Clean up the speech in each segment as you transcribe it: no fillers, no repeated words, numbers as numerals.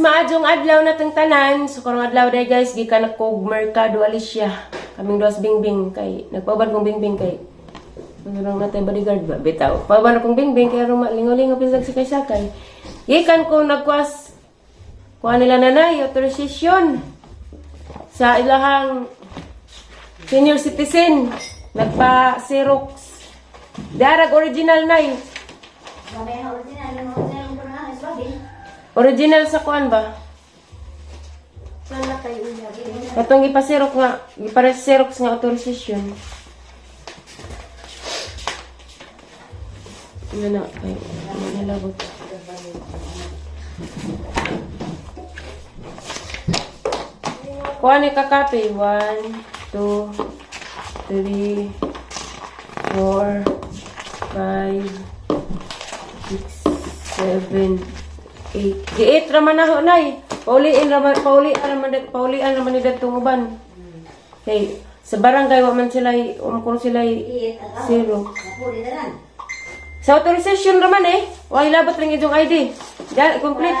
Maadjong adlaw na tong tanan. So karong adlaw day guys, gikan ako og Mercado Alicia. Kaming duas Bingbing kay nagpauban kong Bingbing kay ano lang natay bodyguard ba bitaw. Pauban akong Bingbing kay aron malingaw-lingaw bisag sakay-sakay. Gikan ko nagkuas kuha nila nanay authorization sa ilahang senior citizen, nagpa Xerox. Darag original nay. Original sa kuan ba? Sana kayo uya. Katong ipa-Xerox nga, ipare-Xerox nga authorization. Ano na, ay, ano nalabot. Kuha ni kakape. 1, 2, 3, 4, 5, 6, 7, 8. Giit raman na ho, nay. Pauliin raman, paulian raman, paulian raman ni datong uban. Kay, sa barangay, wa man sila, wa man kuno sila zero. Sa authorization raman eh. Wa ilabot ring ijong ID. Diyan, complete.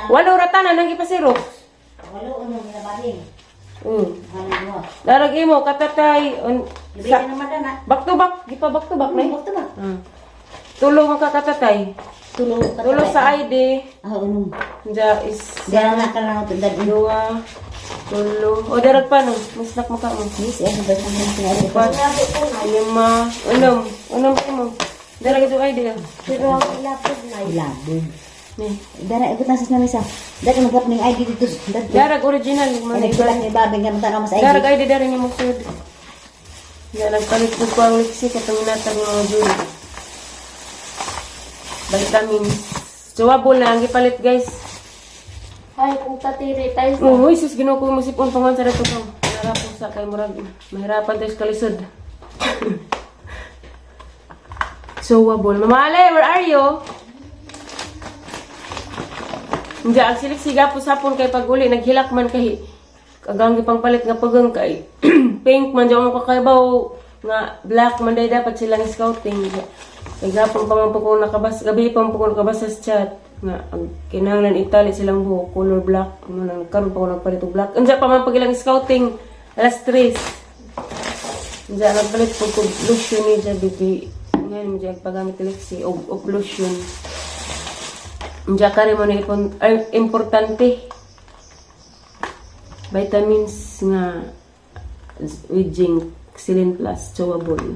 Walo ra tanan ang ipasiro. Darag imo katatay on, sa, back to back, gipa back to back na eh. Ah. Tulo mo ka katatay. Tulo sa ID. Diya is dua, tulo. O darag pa no, mas mo ka mo. Apat, lima, unom, unom mo. Darag ito ID ah. Pero ang ilapod na. Ilabog. Ni. Dara ikot na sa namisa. Dara magkap ning ID dito. Dara. Darag original man. Ay nagkulang ni babeng nga mata mas ID. Darag ID dari ni mo sud. Ya nagpalit ko ko ang liksi katong natag mga jewelry. Vitamins. Chewable na ang gipalit guys. Ay, kung tatiri tayo sa... Oh, uy, sus, Ginoo ko mo sipon pangon sa dato ko. Narapon sa kay murag mahirapan tayo sa kalisod. Chewable. Mama Ale, where are you? Hindi, ang silik-siga po sapon kay pag-uli, naghilak man kay agang gipang palit nga pagang kay pink man diyan mo kakaibaw nga black man day dapat silang scouting. Kay gapon pa man po ko nakabas, gabi pa man po ko nakabasa sa chat nga ang kinahanglan itali silang buhok color black mo nang karon pa ko nagpalit og black. Unsa pa man pag ilang scouting alas 3. Unsa nagpalit po ko lotion ni siya bibi. Ngayon mo diyan paggamit lexi og lotion. Unsa kare mo na ay, importante vitamins nga with zinc, Xylene Plus, chewable.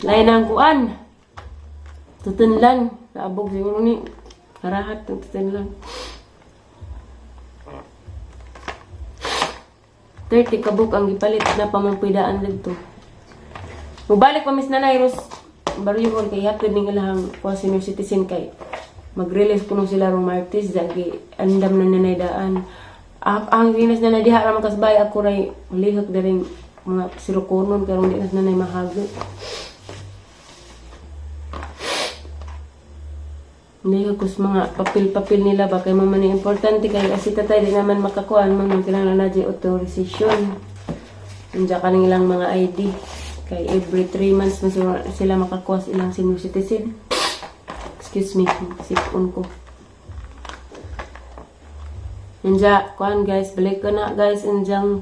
Lain na ang kuan. Tutunlan. Naabog siguro ni. Karahat ng tutunlan. 30 kabuk ang gipalit na pamangpidaan dito. Mubalik pa mis nanay Ros Baryo kay hatod ning ilahang kuha senior citizen kay mag-release kuno sila rong Martes dagi andam na nanay daan. Ah, ang ginas nanay diha ra man kasbay ako ray lihok daring mga sirukonon karon di nas nanay mahago. Hindi ko sa mga papel-papel nila ba kay mama ni importante kay asi tatay di naman makakuan man man kailangan na di authorization. Andiyan ka ilang mga ID. Kay every 3 months na sila makakuha sa ilang senior citizen. Excuse me, sipon ko. Andiyan, kuan guys, balik ko na guys, andiyan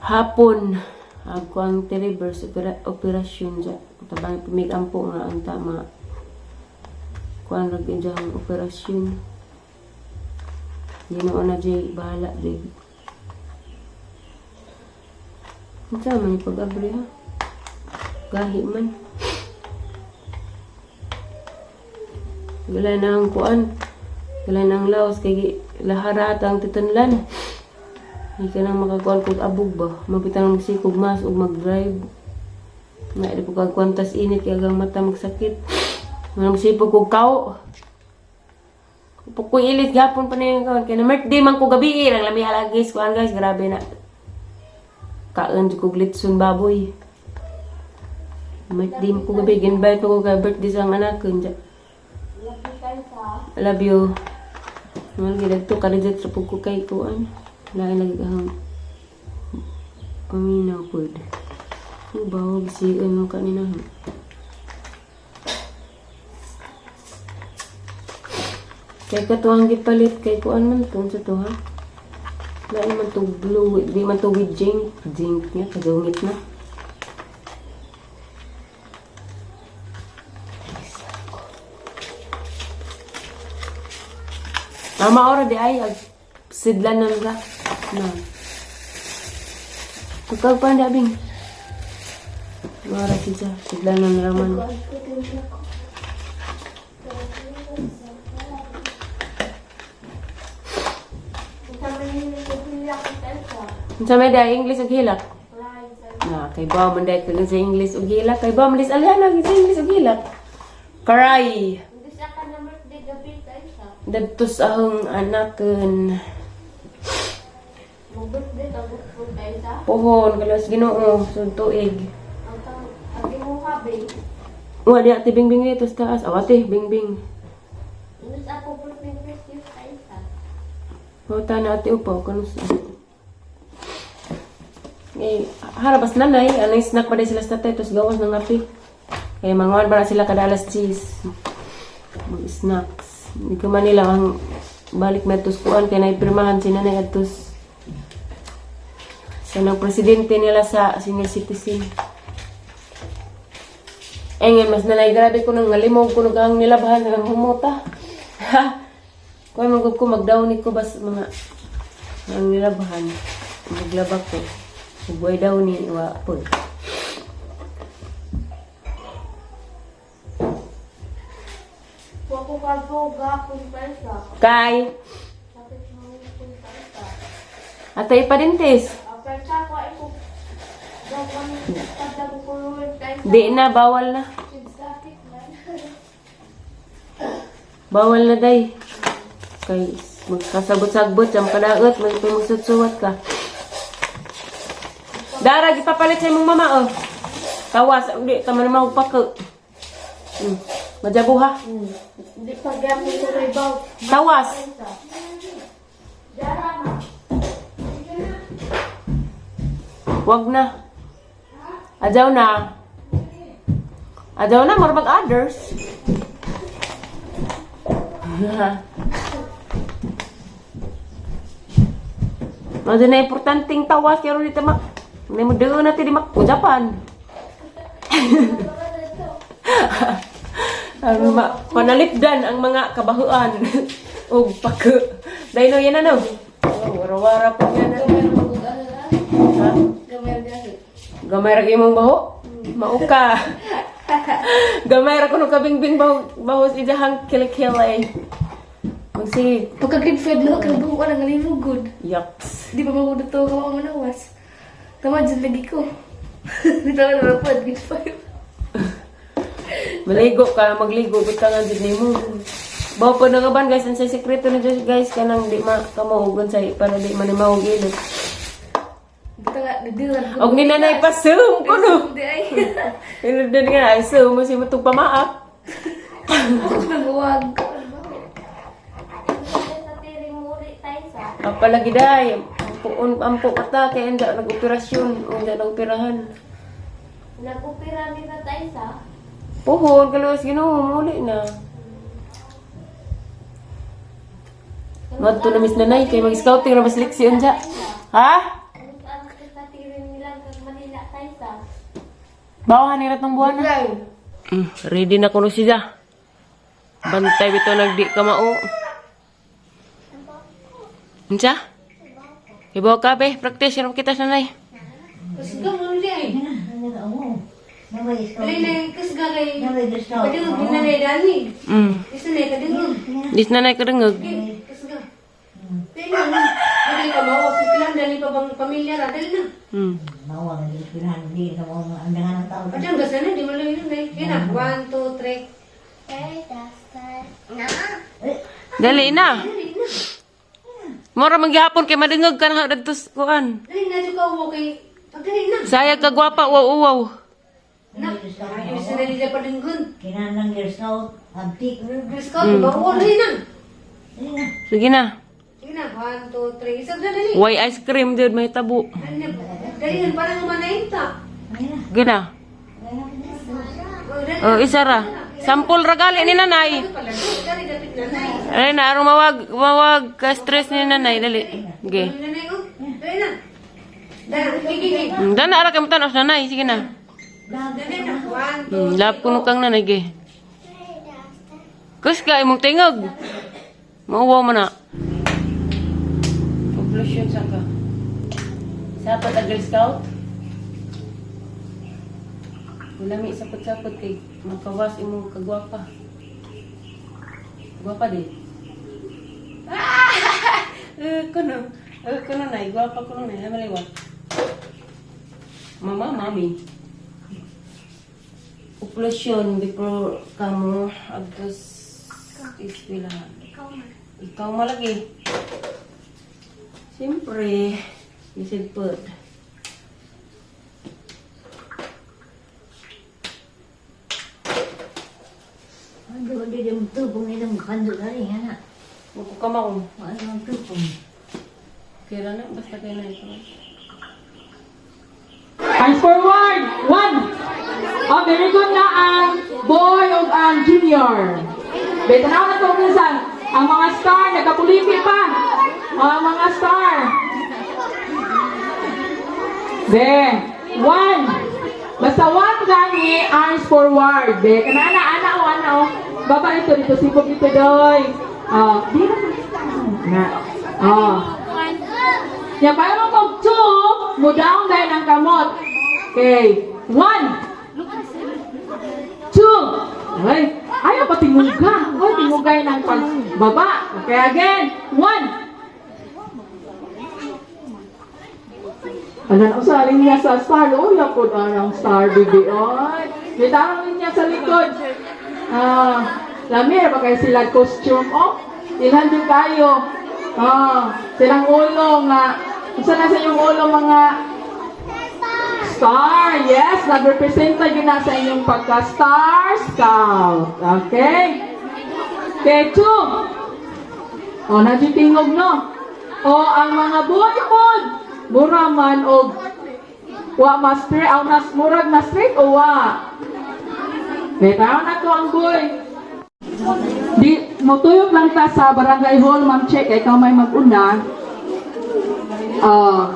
hapon. Ako ang televerse operasyon dyan. Tabang pumigampo nga ang tama. Kuan ra gyud ang operasyon. Ginoo na jay bahala jay. Unsa man pag-abri ha? Gahi man. Wala na ang kuan. Wala na ang laos kay laharat ang titanlan. Hindi ka nang makakuan kog abog ba. Mapitan ang magsikog mas ug mag-drive. Nga di po kag kwantas init kay agang mata magsakit. Nga magsipog kog kao. Pukoy ilit gapon pa na yung kaon. Kaya na birthday man ko gabi eh. Ang lami halagis kuan guys, grabe na. Kaon jud kog litson baboy. Birthday man ko gabi, ginbite ko kay birthday sa ang anak ko. Diyan. Love you kayo sa... I love you. Mahal gid to kanidit sa pugko kay kuan. Lain lagi kahang paminaw pod. Ang bawo gisiun mo kanina. Kay katuang gipalit kay kuan man to sa to ha. Lain man to blue, di man to with jink, jink niya kadungit na. Mama ora di ay ag sidlanan ka. Na. Pagkag pa bing. Mara siya, sidlanan raman. Unsa may day English ug hilak? Na kay ba man day kag sa English ug hilak, kay ba man dis alhan sa English ug hilak. Karay. Hindi siya ka na birthday gabi tayo sa. Dadtos ahong anaken. Mag-birthday ka gusto tayo sa. Pohon kalos Ginoo sud tuig. Ang tang ang imuha ba? Wa di ate Bingbing dito sa taas. Aw ate Bingbing. Hindi sa ako birthday Christmas tayo sa. Mauta na ate upaw kanus. Eh, harabas nanay, anay snack pa din sila sa tatay, tapos gawas ng api. Kaya manguan ba na sila kada alas cheese. Mag-snacks. Hindi ko man nila ang balik na tos kuan kay naipirmahan si nanay atos sa nang presidente nila sa senior citizen. Eh, ngayon, mas nanay, grabe ko nang ngalimog ko nung ang nilabahan ang humuta. Ha? Kuya, magug ko, magdown ko bas mga ang nilabahan. Maglaba ko. Buhay daw ni wa po. Wa ko ka gapon tayo sa. Kay, Sakit mo kung tayo sa. atay pa din tis. Apel sa ko ay ko gawon kadang kulungan tayo sa. Di na, bawal na. Sakit man. Bawal na day. Kay magkasabot-sagbot, jam kadaot, magpamagsutsuwat ka. Dara, gipapalit sa imong mama, oh. Tawas, hindi, tama na magpako. Majabu ha. Hindi pa gapon ko kay baw. Tawas. Dara ma. Wag na. Ajaw na. Ajaw na, marbag others. Mao na importanteng tawas kaya ron dito mak. May mo doon natin di mak Japan. Ang panalipdan ang mga kabahuan og pako. Dahil no yan ano. Oh, wara-wara po yan. Ano. Ha? Gamay ra imong baho? Mauka. Gamay ra kuno kabingbing baho baho sa ijahang kilikili. Magsige. Pagka grade 5 na ako, buo na nga good. Yucks. Di pa magudo to ka mga manawas. Tama, dyan lagi ko. Di tama na po, grade 5. Maligo ka, magligo butangan jud nimo. Bawo po na nga ban guys, ang sa sekreto ni Diyos guys kanang di ma kamo ugon sa para di man maog ilot. Buta nga, di na. Og ni nanay pa sum kuno. Di ay. Ilot din nga ay sum mo si mutong pamaak. Nagwag. Sa tiring muri tayo sa. Apalagi day, ampo ampo kata kay anda nag-operasyon, unda nag-operahan. Nag-opera nila tayo sa. Puhon, kaluwas Ginoo muli na. Madto na miss nanay kay mag-scouting ra mas liksi unja. Ha? Ano sa tiring nila kag Manila tayo sa. Bawahan ni ratong buwan na. Ready na kuno siya. Bantay bitaw nagdi ka mao. Unsa? Ibaw ka be, practice ram kita sa nanay. Kusga mo di ay. Namay Dali na, kusga kay. Namay scout. Kadungog din na na dani. Isa na kadungog. Dis nanay kadungog. Okay, kusga. Dali na. Dali ka mawas. Kailan dali pa bang pamilya ra dali na. Mawa nga dili pinahan di na mo ang dangan ng tao. Padang gasa na di mo lang yun eh. Yan na, 1 2 3. Dali na. Dali na. Mora manggihapon kay madungog ka na dadto sa kuan. Dali na jud ka uwo kay pagdali na. Saya ka gwapa wow wow. Na, ayos na nila padunggon. Kinahanglan Girl Scout, abtik. Girl Scout, bawo dali na. Dili na. Sige na. Sige na, 1 2 3. Isa na dali. Why ice cream jud mahitabo. Dali na. Dali na parang manayin ta. Dili na. Sige na. Oh, dali Oh, isa ra. Sampol ragali ni nanay. Ay na, aron mawag ka stress ni nanay dali. Ge. Dana ara kay mo tan-aw sa nanay, sige na. Lap kuno kang nanay ge. Kus ka imong tingog. Mauwaw man na. Conclusion sa ka. Sapat ang Girl Scout. Ulami sapot-sapot kay makawas imong kagwapa. Gwapa di. Ah! Eh, kuno. Eh, kuno na. Gwapa kuno na. Hamaliwa. Mama, mami. Uplasyon before kamo agtos eskwelahan. Ikaw man. Ikaw malagi. Siyempre, isigpot. Ano di di tupong itong kando kari nga na. Magkukama ko. Ano ang tupong? Kaya na, basta kayo na ito. Hands forward. One. Oh, very good na ang boy o ang junior. Betanaw na to minsan. Ang mga star, nagkapulipi pa. Oh, ang mga star. Be, one. Basta one gani, arms forward. Be, kana ana, ana, oh, ana, oh. Baba ito, dito, sibog ito, doy. Oh, di na. Na. Oh. Ya, para mo kog two, mo down dahil ang kamot. Okay. One. Two. Ay, ayaw pa tinguga. Ay, tingugay ng pagbaba. Okay, again. One. Ano na, sa linya sa star. Oh, yapod ang star, baby. Oy, may tarong linya sa likod. Ah, lamir ba kayo sila costume? Oh, ilhan din kayo. Ah, silang ulo nga. Unsa na sa inyong ulo mga star? Yes, nag-represent na yun na sa inyong pagka-star scout. Okay? Okay, two. O, nagitingog no. O, ang mga boy pod, mura man og wa master, aw nas murag na straight o wa. Bitaw na to ang boy. Di motuyok lang ta sa barangay hall, ma'am check kay ikaw may mag-una. Ah,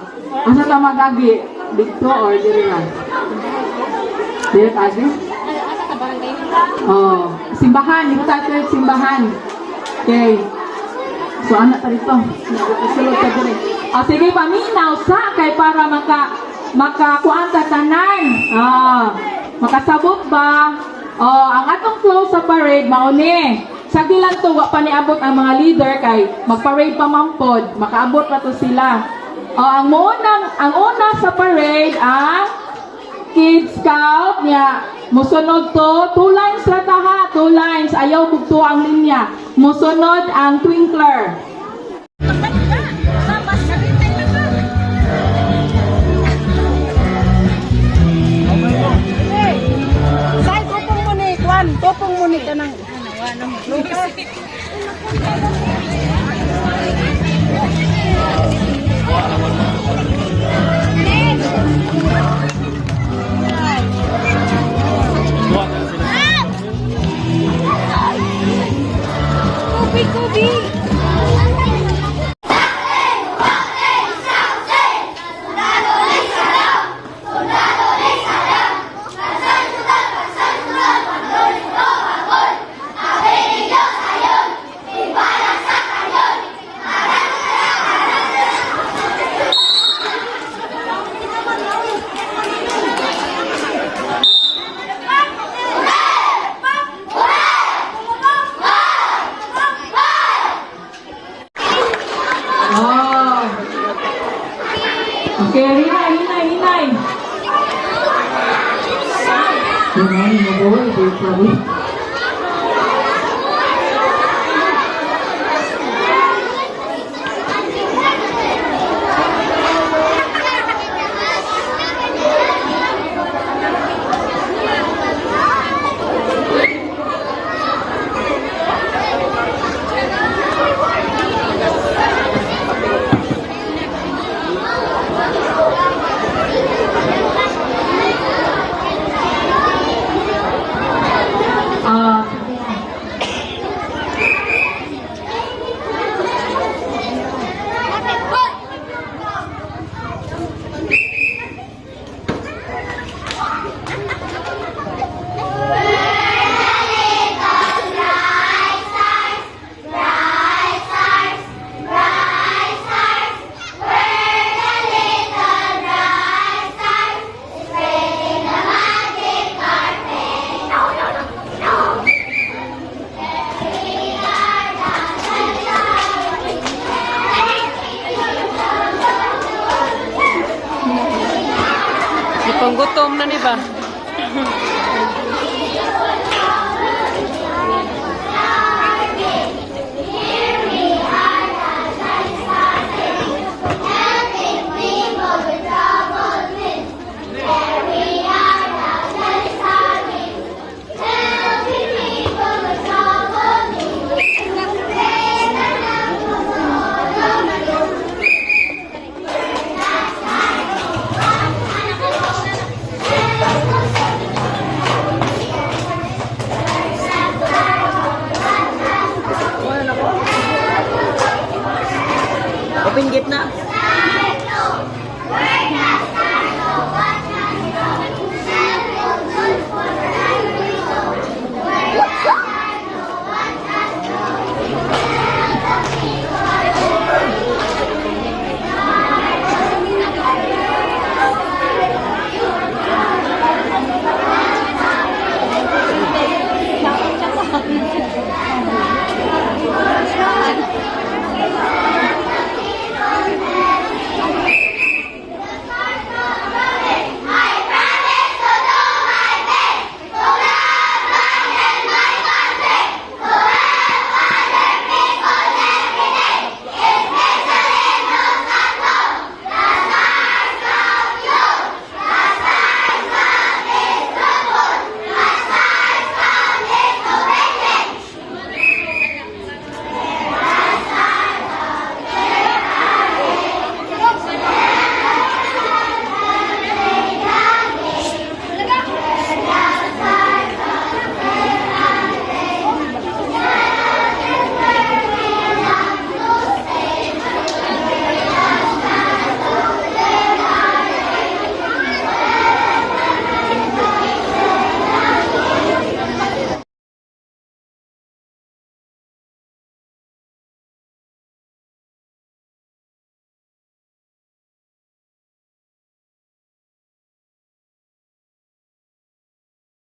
asa ta magagi? Dito or diri ra? Diri ta agi? Oh, simbahan, dito tayo sa simbahan. Okay. So anak ta dito. Sulod ta diri. Ah, sige paminaw sa kay para makakuan ta tanan. Ah, makasabot ba? Oh, ang atong flow sa parade mao ni. Sa lang to wa pa niabot ang mga leader kay magparade pa man pod, makaabot pa to sila. Oh, ang una sa parade ang Kids Scout niya. Musunod to, two lines ra ta ha, two lines. Ayaw bugto ang linya. Musunod ang twinkler. Say, tupong mo ni, Kwan. Tupong mo ni ka ng... Kubi, kubi! Oh. Okay, hinay, hinay, hinay. Hinay, mabuhay, di sabi. Ah, na ni ba?